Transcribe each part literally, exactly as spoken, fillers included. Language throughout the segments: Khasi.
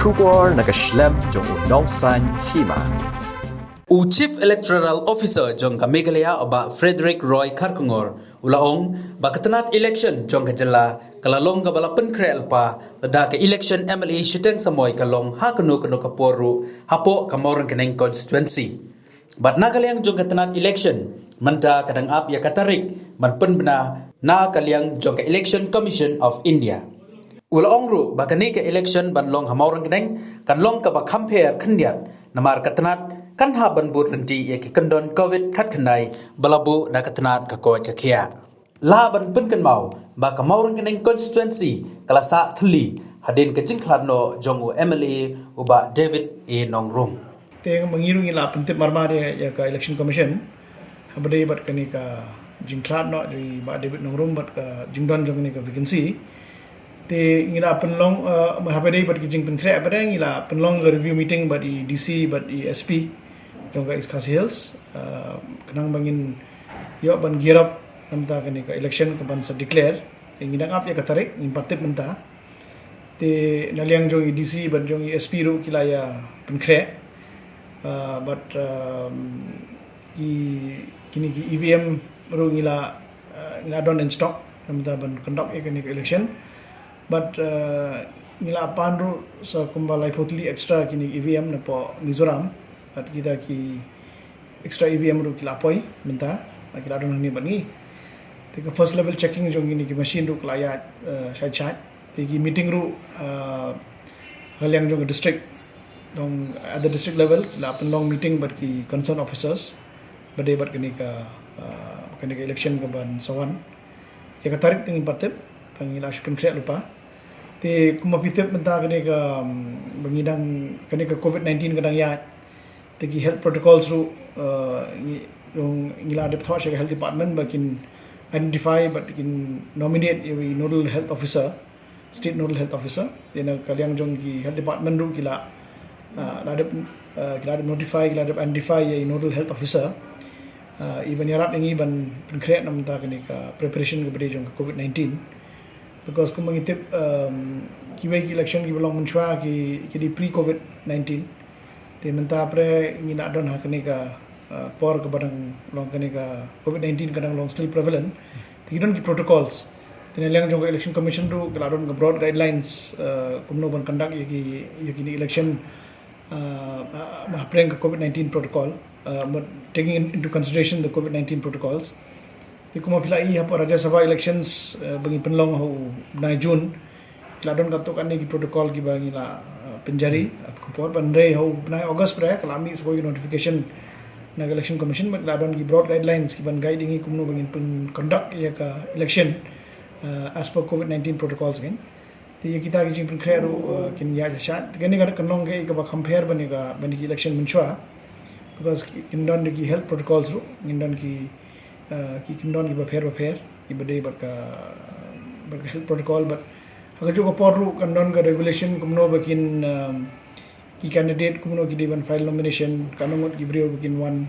Khubor na ka shlem jong u nongsan hima. U Chief Electoral Officer jong ka Meghalaya, u Bah Frederick Roy Kharkongor, u la ong ba ka tnat election jong ka jylla ka la long kaba la pynkhreh lypa, lada ka election M L A shiteng samoi ka long ha kano kano ka por ruh hapoh ka Mawryngkneng constituency. Bad na ka liang jong ka tnat election, mynta ka dang ap ïa ka tarik ban pynbna na ka liang jong ka Election Commission of India. U la ong ruh ba kane ka election ban long ha Mawryngkneng kan long kaba kham pher khyndiat, namar ka tnat kan hap ban bud lynti ïa ki kyndon covid khatkhyndai ba la buh da ka tnat ka koit ka khiah. Lah ban pynkynmaw ba ka Mawryngkneng constituency ka la sah thylli hadien ka jingkhlad noh jong u M L A, u Bah David A Nongrum. Te ma ngi ruh ngi la pyntip marmar ïa, ïa ka Election Commission haba ïadei bad kane ka jingkhlad noh jong i Bah David Nongrum bad ka jingdon jong kane ka vacancy. Te ngi la pynlong, eh, haba ïadei bad ka jingpynkhreh, haba ïadei ngi la pynlong ka review meeting bad i D C bad i S P jong ka East Khasi Hills, eh, khnang ba ngin ïoh ban gear up namar kane ka election ka ban sa declare. Ngi dang ap ïa ka tarik, ngim pat tip mynta. Te na liang jong i D C bad jong i S P ruh ki la ïa pynkhreh. Ah, bad, um, ki, kine ki E V M ruh ngi la, uh, ngi la don in stock namar ban conduct ïa kane ka election. Bad, uh, ngi la pan ruh sa kumba laiphew tylli extra kine E V M napoh Mizoram. Bad kita ki extra E V M ruh ki la poi mynta, ki la don hangne bad ngi. Te ka first level checking jong kine ki machine ruh ki la ïa, eh, shai shai. Te ki meeting ruh, eh, ha liang jong ka district, jong at the district level, ki la pynlong meeting bad ki concerned officers ba ïadei bad kane ka, eh, kane ka election ka ban sa wan. Ïa ka tarik te ngim pat tip, tang ngi la shu pynkhreh lypa. Te kumba phi tip mynta kane ka, mm, ba ngi dang, kane ka covid nineteen ka dang ïaid. Te ki health protocols ruh, uh, ngi, ngi la dep thoh sha ka health department ba kin identify bad kin nominate ïa i nodal health officer, state nodal health officer. Te na ka liang jong ki health department ruh ki la, uh, la dep, uh, ki la dep notify, ki la dep identify ïa i nodal health officer, uh, i ban ïarap ïa ngi ban pynkhreh namar kane ka preparation kaba ïadei jong ka covid nineteen. Because kumba ngi tip, um, kiwei ki election kiba long mynshuwa ki, ki dei pre covid nineteen. Te mynta hapdeng ngi la don ha kane ka, uh, por kaba dang long kane ka covid nineteen ka dang long still prevalent. Te ki don ki protocols. Te na liang jong ka Election Commission ruh ka la don ka broad guidelines, uh, kumno ban conduct ïa ki, ïa kine election, uh, uh, hapdeng ka covid nineteen protocol, uh, but taking in, into consideration the covid nineteen protocols. Te kumba phi la i hapoh Rajya Sabha elections, uh, ba ngi pynlong ha u bnai June, la don katto katne ki protocol kiba ngi la, uh, pynjari, at ka por, hynrei ha u bnai August hapdeng ka la mih sa kawei ka notification na ka Election Commission, bad la don ki broad guidelines kiban guide ïa ngi kumno ba ngin pyn conduct ïa ka election, uh, as per covid nineteen protocols again. Te ïa kita ki jingpynkhreh ruh, uh, kin ïaid shai shai. Te kane ka dei ka nong ka, kaba kham pher ban ïa ka, ban ïa ki election mynshuwa. Because ki, kin don da ki health protocols ruh, kin don ki, uh, ki, kin don kiba pher ba pher, kiba dei bad ka, bad ka health protocol, bad ha kajuh ka por ruh kan don ka regulation kumno ba kin, um, ki candidate kumno ki dei ban file nomination, katno ngut ki briew ba kin wan,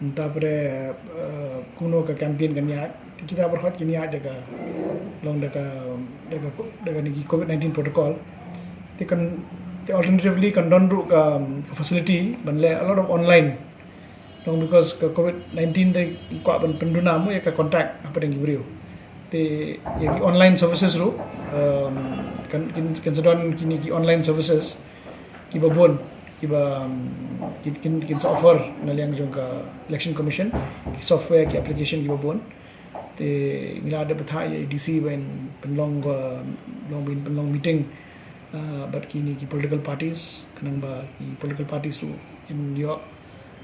nangta hapdeng, uh, kumno ka campaign kan ïaid. Te kita baroh kin ïaid da ka, long da ka, da ka, da kane ki covid nineteen protocol. Te kan, te alternatively kan don ruh ka, ka facility ban leh a lot of online. Long because ka covid nineteen te ki kwah ban pynduna mo ïa ka contact hapdeng ki briew. Te ïa ki online services ruh, um, kan, kin, kin sa don kine ki online services kiba bun, kiba, um, kin, kin, kin sa offer na liang jong ka Election Commission, ki software, ki application kiba bun. Te ngi la dep bthah ïa i D C ban pynlong ka, long ban pynlong meeting, uh, bad kine ki political parties, khnang ba ki political parties ruh kin ïoh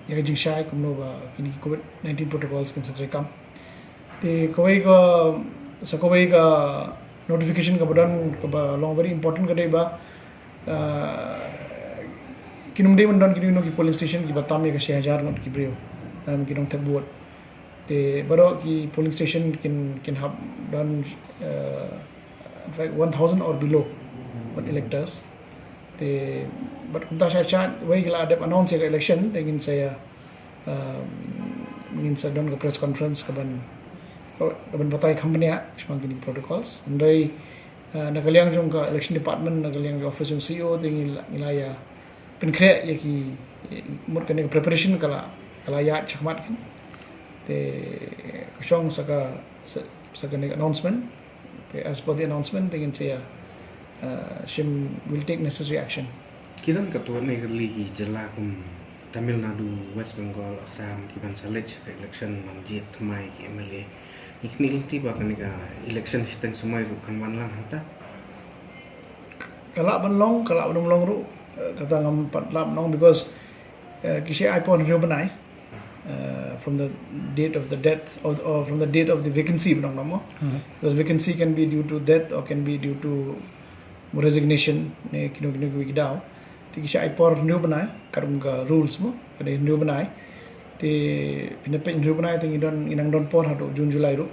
ïa ka jingshai kumno ba kine ki covid nineteen protocols kin sa treikam. Te kawei ka, sa kawei ka notification kaba don kaba long very important ka dei ba, uh, kin ym dei ban don kino kino ki polling station kiba tam ïa ka shi hajar ngut ki briew, um, ki nongthep vote. Te baroh ki polling station kin, kin hap don, uh, in fact, one thousand or below, bad electors. Te bad kumta shai shai, wei ki la dep announce ïa ka election, te ngin sa ïa, um, ngin sa don ka press conference kaban, kaban batai kham bniah shaphang kine ki protocols. Hynrei, Uh, na ka liang jong ka election department, na ka liang jong office jong C E O, te ngi la, ngi la ïa pynkhreh ïa ki, mut kane ka preparation ka la, ka la ïa shakhmat kan. Te ka shong sa ka, sa, sa kane ka announcement. Te as per the announcement, te ngin sa ïa, uh, shim, will take necessary action. Ki don katto katne ka ri ki jylla kum Tamil Nadu, West Bengal, Assam, ki ban sa leit sha ka election ban jied thymmai ki M L A. Ngi khmih lynti ba kane ka election shiteng samoi ruh kan wan lang hangta. Ka lah ban long, ka lah ban ym long ruh, eh, kata ngam pat lah ban ong because, eh, ki shah ai por hynriew bnai, eh, from the date of the death or, or from the date of the vacancy, ban ong mo. Because vacancy can be due to death or can be due to resignation, ne kino kino kiwei ki daw. Te ki shah ai por hynriew bnai, katkum ka rules mo, ka dei hynriew bnai. Te phin ïa peit hynriew bnai te ngi don, ngi nang don por haduh June July ruh.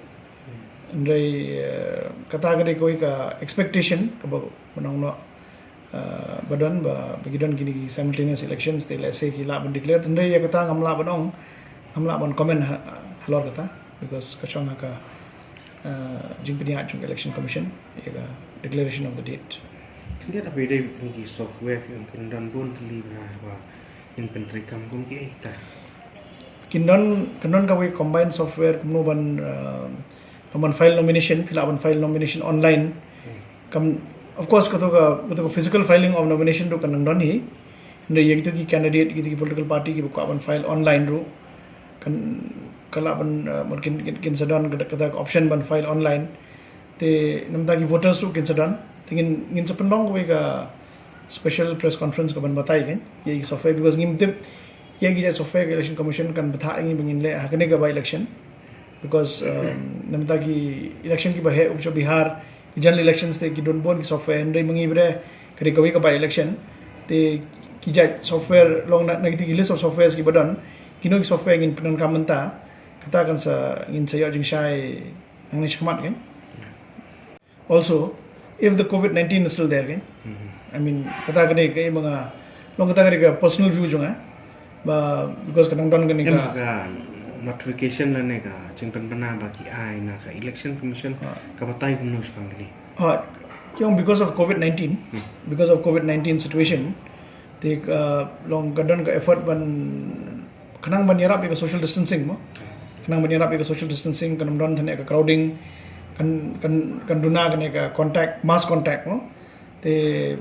Hynrei, eh, kata ka dei kawei ka expectation kaba, ban ong noh, eh, ba don, ba, ba ki don kine ki simultaneous elections, te lehse ki lah ban declare. Hynrei ïa kata ngam lah ban ong, ngam lah ban comment ha, halor kata, because ka shong ha ka, eh, jingpynïaid jong ka Election Commission ïa ka declaration of the date. Khyndiat, haba ïadei bad kine ki software, ki ong kin don bun tylli ba, ba ngin pyntreikam, kum kiei kita? Kin don, kin don kawei combined software kumno ban, eh, ban file nomination, phi lah ban file nomination online. Kam, of course, kato ka, kato ka physical filing of nomination ruh kan nang don hi. Hynrei ïa kito ki candidate, kito ki political party kiba kwah ban file online ruh, kan, ka lah ban, eh, mut kin, kin, kin sa don kata, kata ka option ban file online. Te namar ki voters ruh kin sa don. Te ngin, ngin sa pynlong kawei ka special press conference kaban batai kan ïa ki software, because ngim tip ïa ki jait software ka Election Commission kan bthah ïa ngi ba ngin leh ha kane ka by election. Because, um, namar ki election kiba heh u sha Bihar, ki general elections te ki don bun ki software, hynrei ma ngi ba dei ka dei kawei ka by election. Te ki jait software long na, na kito ki list of softwares kiba don, kino ki software ngin pyndonkam mynta, kata kan sa, ngin sa ïoh jingshai nangne shakhmat kan. Also, if the COVID nineteen is still there, kan? I mean, kata ka dei ka, eh, ba nga, long kata ka dei ka personal view jong nga, eh. Ba, because ka nang don kane ka, ka notification lane ka jingpynbna ba ki ai na ka Election Commission, ka batai kumno shaphang kane? Ha, ki ong because of COVID nineteen, because of COVID nineteen situation, te, uh, long ka don ka effort ban, khnang ban ïarap ïa ka social distancing mo. Khnang ban ïarap ïa ka social distancing, kan ym don than ka crowding, kan, kan, kan duna kane ka contact, mass contact mo. Te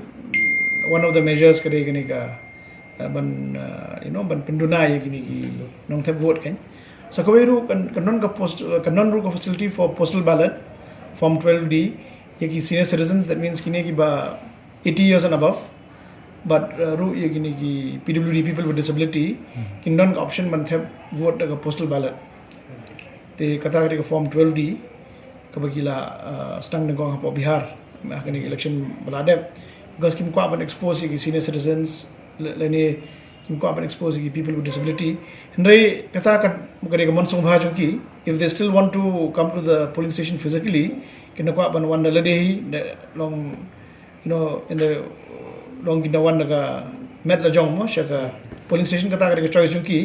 one of the measures ka dei kane ka, uh, ban, uh, you know, ban pynduna ïa kine ki nongthep vote kan. Sa kawei ruh kan, kan don ka post, uh, kan don ruh ka facility for postal ballot, form twelve D, ïa ki senior citizens, that means kine kiba eighty years and above. But, uh, ruh ïa kine ki P W D, people with disability, kin don ka option ban thep vote da ka postal ballot. Te kata ka dei ka form twelve D kaba ki la, uh, sdang nyngkong hapoh Bihar ha kane ka election ba la dep. Because kim kwah ban expose ïa ki senior citizens, la, lane kim kwah ban expose ïa ki people with disability. Hynrei kata ka, ka dei ka mon sngewbha jong ki. If they still want to come to the polling station physically, kin da kwah ban wan da lade hi, da long, you know, in the, long kin da wan da ka met la jong mo sha ka polling station, kata ka dei ka choice jong ki.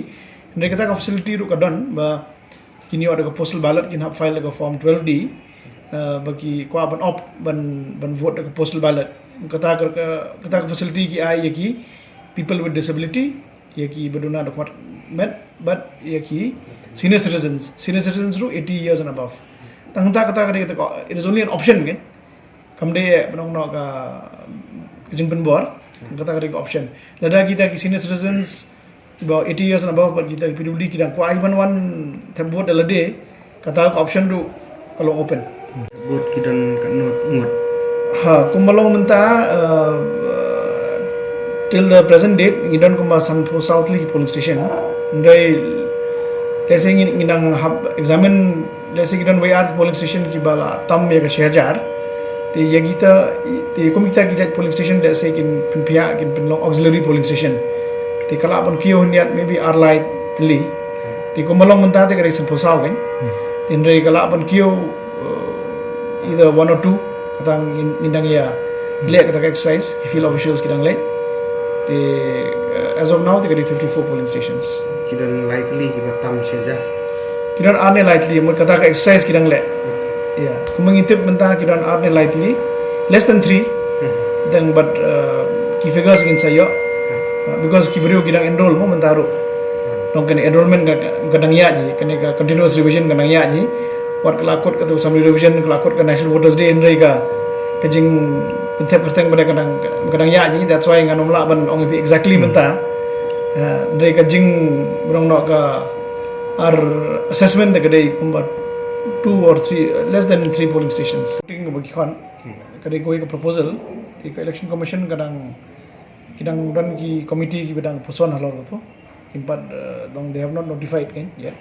Hynrei kata ka facility ruh ka don ba kin ïoh da ka postal ballot, kin hap file da ka form twelve D, uh, ba ki kwah ban opt ban, ban vote da ka postal ballot. Kata ka, ka, kata ka facility ki ai ïa ki people with disability, ïa kiba duna da ka met, bad ïa ki senior citizens. Senior citizens ruh eighty years and above. Tang kata, kata ka dei kata ka, it is only an option, kan? Kam dei ban ong noh ka, ka jingpynbor, kata ka dei ka option. Lada kita ki senior citizens, about eighty years and above, bad kita ki P W D ki dang kwah hi ban wan thep vote da lade, kata ka option ruh ka long open. Vote ki don katno ngut? Ha, kumba long mynta, uh, till the present date ngi don kumba sanphew saw tylli ki polling station. Hynrei lehse ngi, ngi nang hap examine, lehse ki don wei ar ki polling station kiba la tam ïa ka shi hajar. Te ïa kita, te kum kita ki jait polling station lehse kin pynphiah, kin pynlong auxiliary polling station. Te ka lah ban kiew hynñiewphew, maybe ar lai tylli. Te kumba long mynta te ka dei sanphew saw, kan? Te hynrei ka lah ban kiew, uh, either one or two, kata ngin, ngin dang ïa leh kata ka exercise, ki field officials ki dang leh. Te, uh, as of now te ka dei fifty-four polling stations. Ki don lai tylli kiba tam shi hajar? Ki don ar ne lai tylli, mut kata ka exercise ki dang leh. Ïa, kumba ngi tip mynta ki don ar ne lai tylli. Less than three. Then but uh, ki figures ngin sa ïoh. Uh, because ki briew ki dang enroll mo mynta ruh. Nong kane enrollment ka, ka dang ïaid hi, kane ka continuous revision ka dang ïaid hi. Wat ka la kut ka tu summary revision, ka la kut ka National Voters Day, hynrei ka, ka jingpynthep kyrteng pat ka dang, ka dang ïaid hi. That's why ngan ym lah ban ong ïa phi exactly mynta. Uh, hynrei ka jingpynlong noh ka, our assessment ka dei kumba two or three, uh, less than three polling stations. Ting ba ki khon. Ka dei kawei ka proposal, te ka Election Commission ka dang, ki dang don ki committee kiba dang pyrshang halor kato. In fact, uh, dong they have not notified kan yet.